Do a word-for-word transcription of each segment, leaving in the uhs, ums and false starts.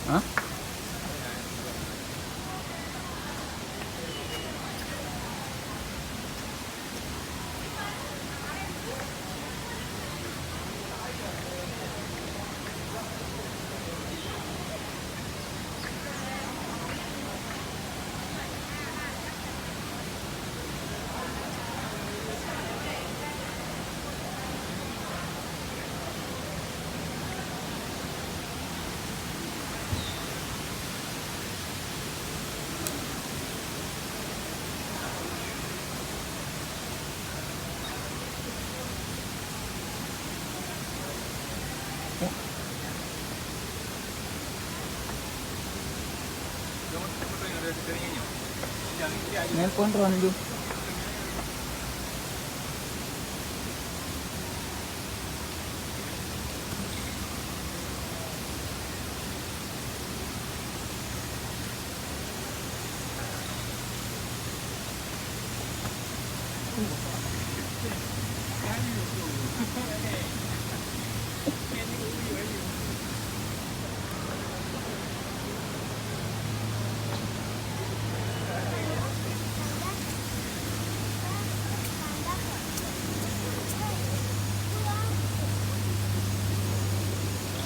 Hah? Nelpon Ron dulu.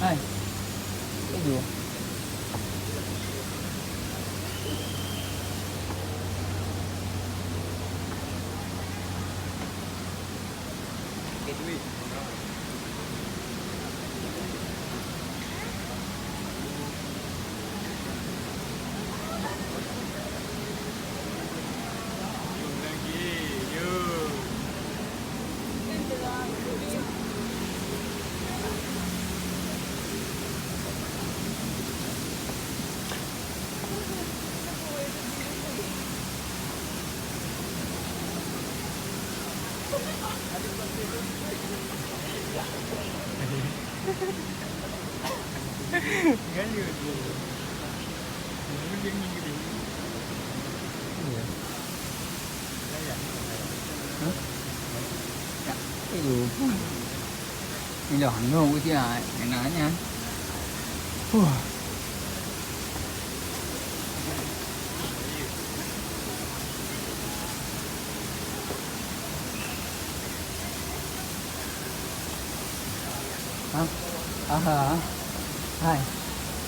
Hai. Laju. Iya. Hah? Ya, itu. Nyoh, nyoh usia, enak nyan. Huh. Hah? Aha. Hai.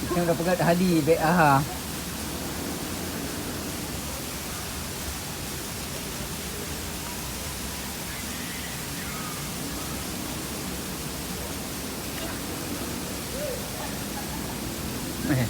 Kita udah pegat hadi, bek aha. Eh.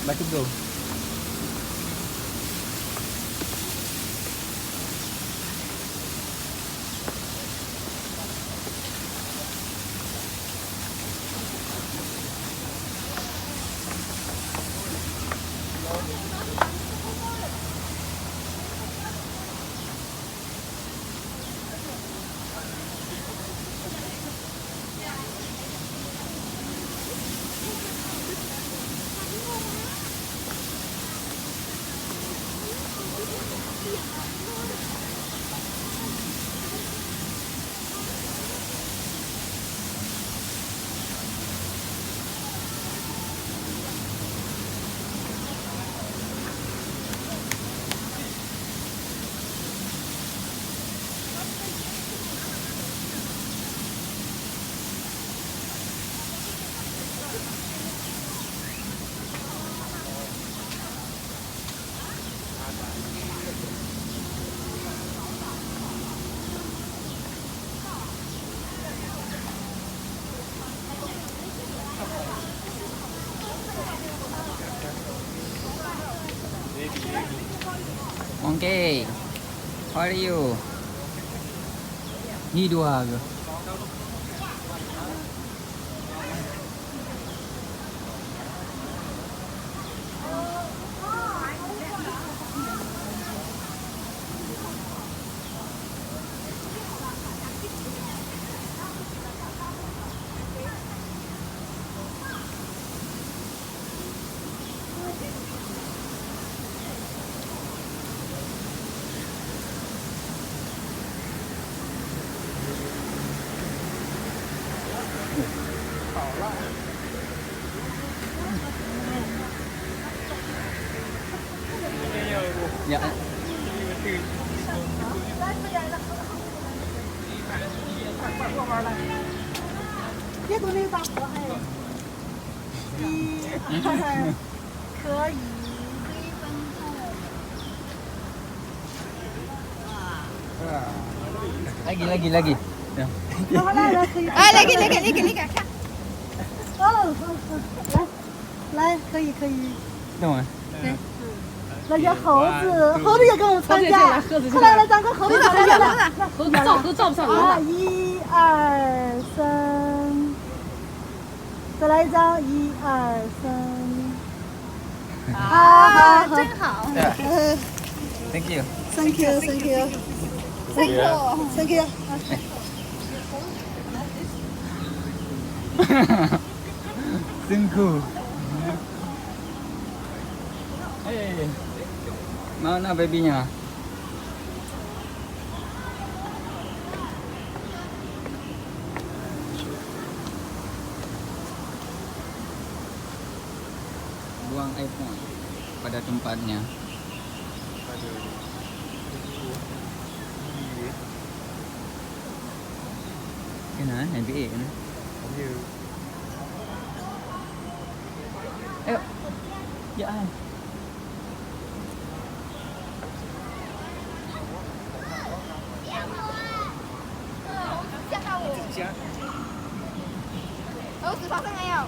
Batu bro. Hey, how are you? Ni dua ke? Ya. Lagi, lagi, lagi. Ya. 好，来，来，可以。 哎，那个，那个，那个，那个，看。 哦，好，好，来，来，可以，可以。 Tengok eh. 来，有猴子，猴子也跟我们参加。快来，来，张哥，猴子，来来来，猴子照，猴子照不上来啊，了。一二三，再来一张，一二三。啊，真好。 Yeah. Thank you. Thank you, thank you, Thank you. thank you. Thank you. Hey, mana babynya? Buang iPhone pada tempatnya. Kena eh, B A kena. Ayo. Ya ai. 猴子跑上来哦。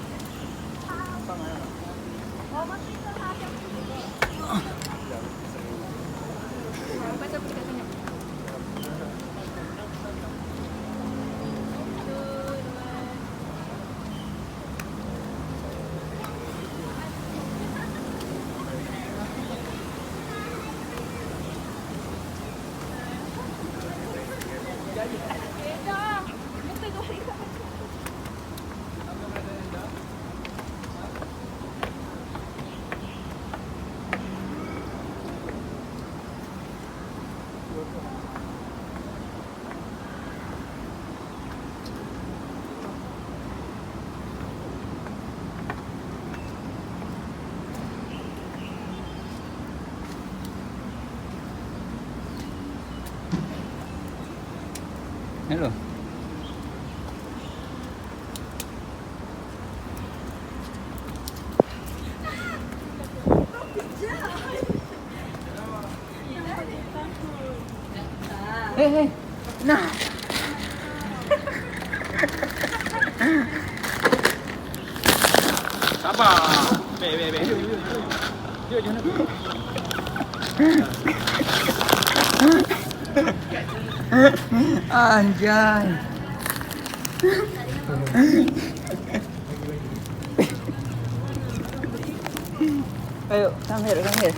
Hello. Hei, hei. Nah. Sabar. Bek, bek, bek. Jom, jom, jom. Anjay. Ayo, come here, come here.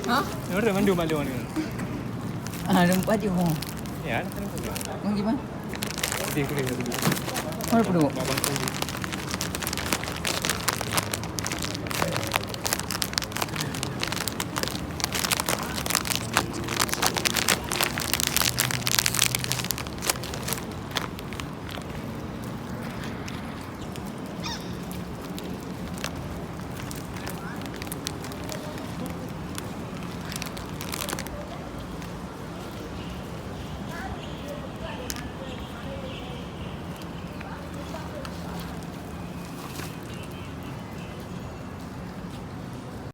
Ha? Mana mandum, mandum, mandum. Ah, ada empat je, oh. Ya, ada empat je. Mana gimana? Dia kena. Mana pun. Abang tu.